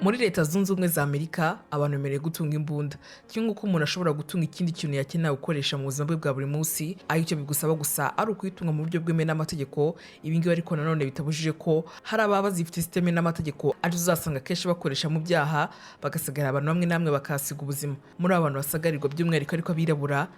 Muri Leta Zunze Ubumwe za Amerika abantu bemerewe gutunga imbunda kimwe nk'uko umuntu ashobora gutunga ikindi kintu yakenera gukoresha mu buzima bwe bwa buri munsi, aho icyo bigusaba gusa ari ukuyitunga mu buryo bwemewe n'amategeko. Ibi ngibi ariko nanone bitabujije ko hari ababa bazifite zitemewe n'amategeko, arizo uzasanga akenshi bakoresha mu byaha, bagasigara abantu bamwe namwe bakahasiga ubuzima. Muri abo bantu basagarirwa, by'umwihariko ariko abirabura,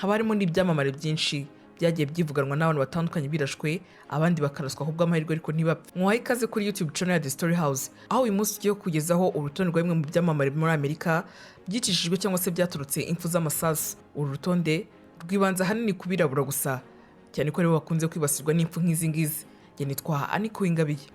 haba harimo n'ibyamamare byinshi byagiye byivuganwa n'abantu batandukanye birashwe, abandi bakaraswa kubw'amahirwe ariko ntibapfe. Muhaye ikaze kuri YouTube channel ya The Story House, aho uyu munsi tugiye kugezaho urutonde rwa bimwe mu byamamare muri Amerika byicishijwe cyangwa se byaturutse impfu z'amasasu. Uru rutonde rwibanze ahanini ku birabura gusa, cyane ko aribo bakunze kwibasirwa n'impfu nk'izi ngizi. Njye nitwa Aniko Uwingabiye.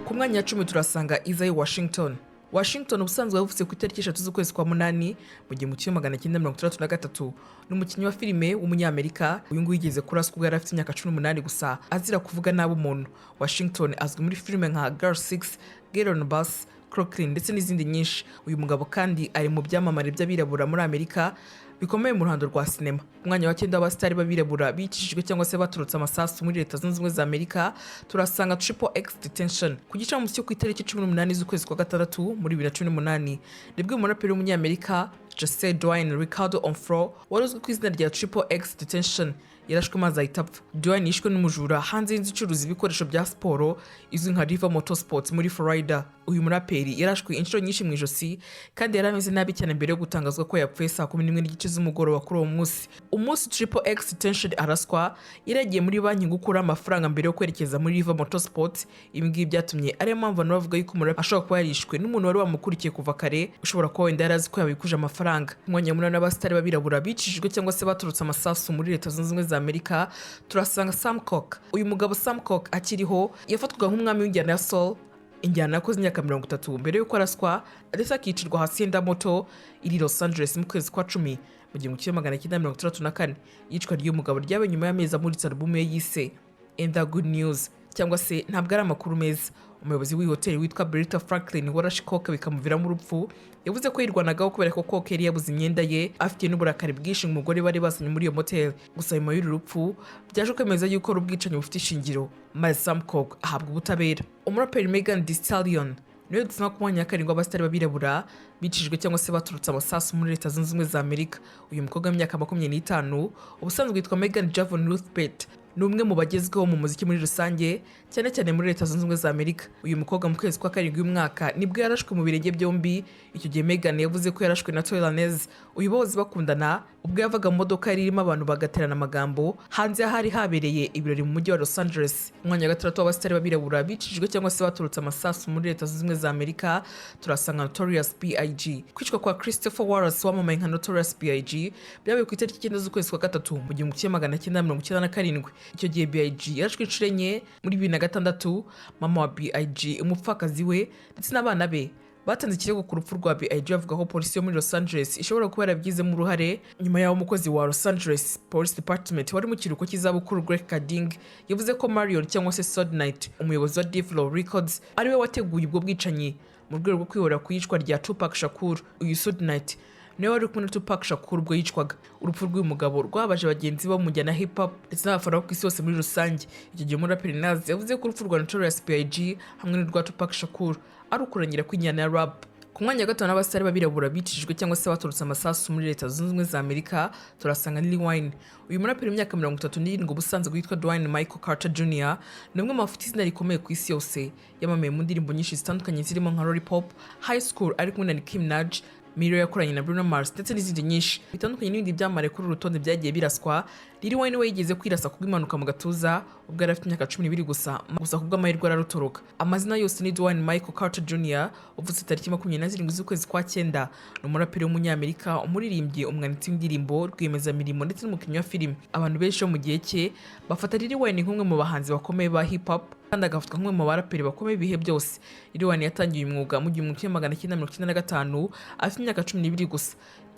Ku mwanya wa 10 turasanga Isaiah Washington. Washington ubusanzwe yavutse ku itariki 3 z'ukwezi kwa munani mu 1963, ni umukinnyi wa filime w'umunyamerika. Uyu nguyu yigeze kuraswa ubwo yari afite imyaka 18 gusa, azira kuvuga nabi umuntu. Washington azwi muri filime nka Girl 6, Get on Bus, Crooklyn ndetse n'izindi nyinshi. Uyu mugabo kandi ari mu byamamare by'abirabura muri Amerika bikomeye mu ruhando rwa sinema. Umwanya wa 9 w'abasitari b'abirabura bicishijwe cyangwa se baturutse amasasu muri Leta Zunze Ubumwe za Amerika turasanga Triple X Detention. Ku gicamunsi cyo ku itariki 18 z'ukwezi kwa gatandatu muri 2018, nibwo umuraperi w'umunyamerika Jose Dwayne Ricardo Onfro, wari uzwi ku izina rya Triple X Detention, yarashwe maze ahita apfa. Dwayne yishwe n'umujura hanze y'inzu icuruza ibikoresho bya siporo izwi nka River Motorsports muri Florida. Uyu muraperi yarashwe inshuro nyinshi mu ijosi kandi yari ameze nabi cyane mbere yo gutangazwa ko yapfuye saa 11:30 z'umugoroba kuri uwo munsi. Umunsi Triple X Detention araswa, yari yagiye muri banki gukura amafaranga mbere yo kwerekeza muri River Motorsports. Ibi ngibi byatumye ariyo mpamvu abantu bavuga yuko umuraperi ashobora kuba yarishwe n'umuntu wari wamukurikiye kuva kare, ushobora kuba wenda yari azi ko yabikuje amafaranga. Umwanya wa 8 n'abasitari b'abirabura bicishijwe cyangwa se baturutse amasasu muri Leta Zunze Ubumwe za Amerika turasanga Sam Cooke. Uyu mugabo Sam Cooke akiriho yafatwaga nk'umwami w'injyana ya soul, injyana yakoze imyaka 30 mbere y'uko araswa ndetse akicirwa Hacienda Motel iri Los Angeles mu kwezi kwa cumi mu 1964. Iyicwa ry'uyu mugabo ryabaye nyuma y'amezi amuritse alubumu ye yise Ain't That Good News, cyangwa se ntabwo ari amakuru meza. Umuyobozi w'iyi hoteli witwa Bertha Franklin warashe Cooke bikamuviramo urupfu, yavuze ko yirwanagaho kubera ko Cooke yari yabuze imyenda ye, afite n'uburakari bwinshi umugore bari bazanye muri iyo motel. Gusa nyuma y'uru rupfu byaje kwemeza yuko ari ubwicanyi bufite ishingiro, maze Sam Cooke ahabwa ubutabera. Umuraperi Megan Thee Stallion niwe dusanga ku mwanya wa 7 w'abasitari b'abirabura bicishijwe cyangwa se baturutse amasasu muri Leta Zunze Ubumwe za Amerika. Uyu mukobwa w'imyaka 25, ubusanzwe yitwa Megan Javon Ruth Bett, ni umwe mu bagezweho mu muziki muri rusange, cyane cyane muri Leta Zunze Ubumwe za Amerika. Uyu mukobwa mu kwezi kwa karindwi y'umwaka nibwo yarashwe mu birenge byombi. Icyo gihe Megan yavuze ko yarashwe na Toy Lanez, uyu bose bakundana, ubwo yavaga mu modoka yari irimo abantu bagaterana amagambo hanze y'ahari habereye ibirori mu mujyi wa Los Angeles. Umwanya wa 6 w'abasitari b'abirabura bicishijwe cyangwa se baturutse amasasu muri Leta Zunze Ubumwe za Amerika turasanga Notorious B.I.G. Kwicwa kwa Christopher Wallace wamamaye nka Notorious B.I.G. byabaye ku itariki 9 z'ukwezi kwa gatatu mu 1997. Icyo gihe B.I.G. yarashwe inshuro enye muri 2006. Mama wa B.I.G., umupfakazi we ndetse n'abana be batanze ikirego ku rupfu rwa B.I.G., bavuga ko polisi yo muri Los Angeles ishobora kuba yarabigizemo uruhare, nyuma y'aho umukozi wa Los Angeles Police Department wari mu kiruhuko cy'izabukuru, Greg Kading, yavuze ko Marion cyangwa se Suge Knight, umuyobozi wa Death Row Records, ariwe wateguye ubwo bwicanyi mu rwego rwo kwihorera ku iyicwa rya Tupac Shakur. Uyu Suge Knight niwe wari kumwe na Tupac Shakur ubwo yicwaga. Urupfu rw'uyu mugabo rwabaje bagenzi bo mu njyana hip hop ndetse n'abafana bo ku isi hose muri rusange. Icyo gihe umuraperi Nas yavuze ko urupfu rwa Notorious B.I.G. hamwe n'urwa Tupac Shakur ari ukurangira kw'injyana ya rap. Ku mwanya wa 5 n'abasitari b'abirabura bicishijwe cyangwa se baturutse amasasu muri Leta Zunze Ubumwe za Amerika turasanga Lil Wayne. Uyu muraperi w'imyaka 37, ubusanzwe witwa Dwayne Michael Carter Jr., ni umwe mu bafite izina rikomeye ku isi yose. Yamamaye mu ndirimbo nyinshi zitandukanye zirimo nka Lollipop, High School ari kumwe na Nicki Minaj, Mirror yakoranye na Bruno Mars ndetse n'izindi nyinshi. Bitandukanye n'ibindi byamamare kuri uru rutonde byagiye biraswa, Lil Wayne we yigeze kwirasa kubw'impanuka mu gatuza ubwo yari afite imyaka 12 gusa, gusa kubw'amahirwe ararutoroka. Amazina yose ni Dwayne Michael Carter Jr., uvutse tariki 27 z'ukwezi kwa cyenda. Ni umuraperi w'umunyamerika, umuririmbyi, umwanditsi w'indirimbo, rwiyemezamirimo ndetse n'umukinnyi wa filime. Abantu benshi bo mu gihe cye bafata Lil Wayne nk'umwe mu bahanzi bakomeye ba hip hop, kandi agafatwa nk'umwe mu baraperi bakomeye ibihe byose. Lil Wayne yatangiye uyu mwuga mu 1995 afite imyaka 12 gusa.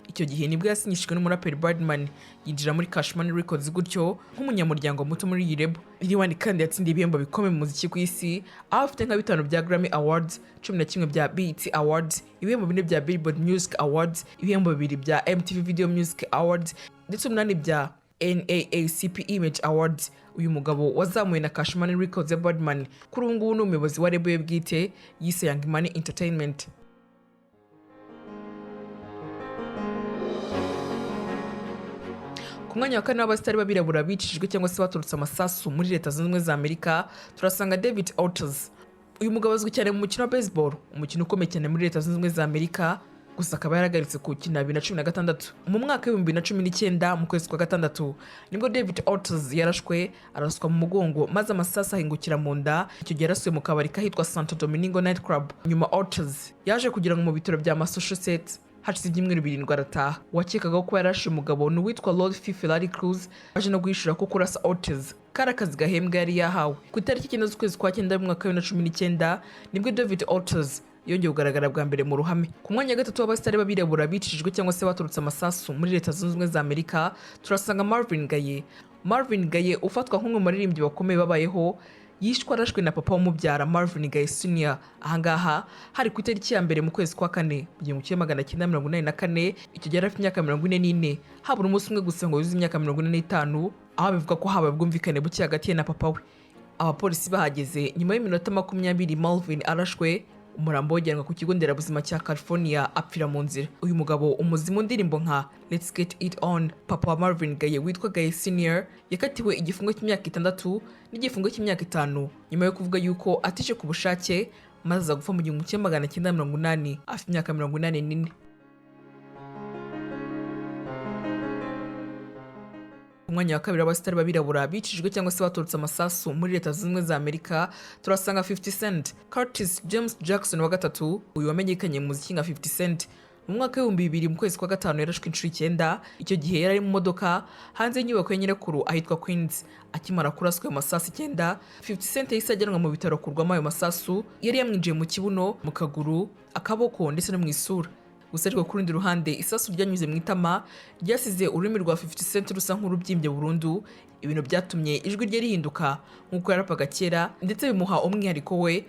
Icyo gihe nibwo yasinyishijwe n'umuraperi Birdman, yinjira muri Cash Money Records gutyo nk'umunyamuryango muto muri iyi label. Lil Wayne kandi yatsindiye ibihembo bikomeye mu muziki ku isi, aho afite nka bitanu bya Grammy Awards, 11 bya BET Awards, ibihembo bine bya Billboard Music Awards, ibihembo bibiri bya MTV Video Music Awards ndetse umunani bya NAACP Image Awards. Uyu mugabo wazamuwe na Cash Money Records ya Birdman, kuri ubu ngubu ni umuyobozi wa label ye bwite yise Young Money Entertainment. Ku mwanya wa kane w'abasitari b'abirabura bicishijwe cyangwa se baturutse amasasu muri Leta Zunze Ubumwe za Amerika, turasanga David Ortiz. Uyu mugabo azwi cyane mu mukino wa baseball, umukino ukomeye cyane muri Leta Zunze Ubumwe za Amerika, gusa akaba yarahagaritse kuwukina 2016. Mu mwaka w'2019, mu kwezi kwa gatandatu, nibwo David Ortiz yarashwe, araswa mu mugongo maze amasasu ahingukira mu nda. Icyo gihe yarasuye mu kabari kahitwa Santo Domingo Night Club. Nyuma Ortiz yaje kugira ngo mu bitaro bya Massachusetts, hashize ibyumweru 7 arataha. Uwakekaga ko yarashe umugabo ni uwitwa Lord Fife Larry Cruz, waje no guhishura ko kurasa Ortiz kari akazi gahembwa yari yahawe. Ku itariki 9 z'ukwezi kwa cyenda mu mwaka wa 2019, nibwo David Ortiz yongeye kugaragara bwa mbere mu ruhame. Ku mwanya wa gatatu w'abasitari b'abirabura bicishijwe cyangwa se baturutse amasasu muri Leta Zunze Ubumwe za Amerika, turasanga Marvin Gaye. Marvin Gaye ufatwa nk'umwe mu baririmbyi bakomeye babayeho, yishwe arashwe na papa w'umubyara, Marvin Gaye Senior. Ahangaha hari ku itariki ya 1 mu kwezi kwa kane mu 1984. Icyo gihe yari afite imyaka 44, habura umunsi umwe gusa ngo yuzuze imyaka 45, aho bivuga ko habaye ubwumvikane buke hagati ye na papa we. Abapolisi bahageze nyuma y'iminota 20 Marvin arashwe, umurambo wajyanwa ku kigo nderabuzima cya California, apfira mu nzira. Uyu mugabo umuzi mu ndirimbo nka Let's Get It On. Papa wa Marvin Gaye witwa Gaye Senior yakatiwe igifungo cy'imyaka 6 n'igifungo cy'imyaka 5 nyuma yo kuvuga yuko atishe ku bushake, maze aza gupfa mu 1980 afite imyaka 84. Ku mwanya wa kabiri w'abasitari b'abirabura bicishijwe cyangwa se baturutse amasasu muri Leta Zunze Ubumwe za Amerika, turasanga 50 Cent. Curtis James Jackson wa gatatu, uyu wamenyekanye mu muziki nka 50 Cent, mu mwaka w'2000 mu kwezi kwa gatanu yarashwe inshuro 9. Icyo gihe yari ari mu modoka hanze y'inyubako ya nyirakuru ahitwa Queens. Akimara kuraswa ayo masasu 9, 50 Cent yahise ajyanwa mu bitaro akurwamo ayo masasu yari yamwinjiye mu kibuno, mu kaguru, akaboko ndetse no mu isura. Gusa ariko ku rundi ruhande, isasu ryanyuze mu itama ryasize ururimi rwa 50 Cent rusa nk'urubyimbye burundu, ibintu byatumye ijwi rye rihinduka nk'uko yarapaga kera, ndetse bimuha umwihariko we.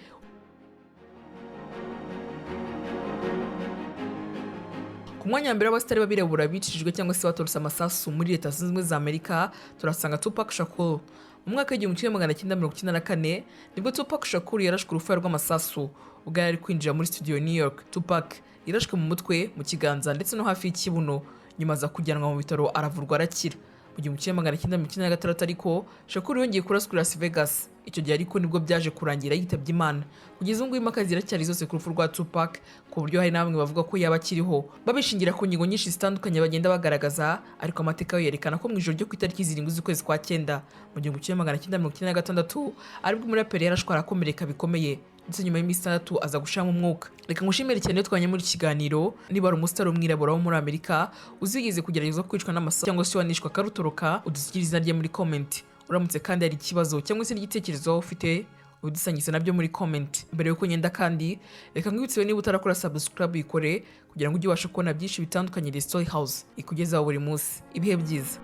Ku mwanya wa mbere w'abasitari b'abirabura bicishijwe cyangwa se baturutse amasasu muri Leta Zunze Ubumwe za Amerika, turasanga Tupac Shakur. Mu mwaka w'1994 nibwo Tupac Shakur yarashwe urufaya rw'amasasu ubwo yari ari kwinjira muri studio New York. Tupac yarashwe mu mutwe, mu kiganza ndetse no hafi y'ikibuno, nyuma aza kujyanwa mu bitaro aravurwa arakira. Mu 1996 ariko Shakur yongeye kuraswa i Las Vegas. Icyo gihe ariko nibwo byaje kurangira yitabye Imana. Kugeza ubu ngubu impaka ziracyari zose ku rupfu rwa Tupac, ku buryo hari na bamwe bavuga ko yaba akiriho, babishingira ku ngingo nyinshi zitandukanye bagenda bagaragaza. Ariko amateka yo yerekana ko mu ijoro ryo ku itariki 7 z'ukwezi kwa cyenda mu 1996 aribwo umuraperi yarashwe arakomereka bikomeye, ndetse nyuma y'iminsi 6 aza gushiramo umwuka. Reka ngushimire cyane iyo twanye muri iki kiganiro. Niba ari umusitari w'umwirabura wo muri Amerika uzigeze kugerageza kwicwa n'amasasu cyangwa se wanishwa akarutoroka, udusigire izina rye muri comment. Uramutse kandi hari ikibazo cyangwa se n'igitekerezo waba ufite, udusangize nabyo muri comment. Mbere yuko ngenda kandi, reka nkwibutse, niba utarakora subscribe uyikore kugira ngo ujye ubasha kubona byinshi bitandukanye The Story House ikugezaho buri munsi. Ibihe byiza.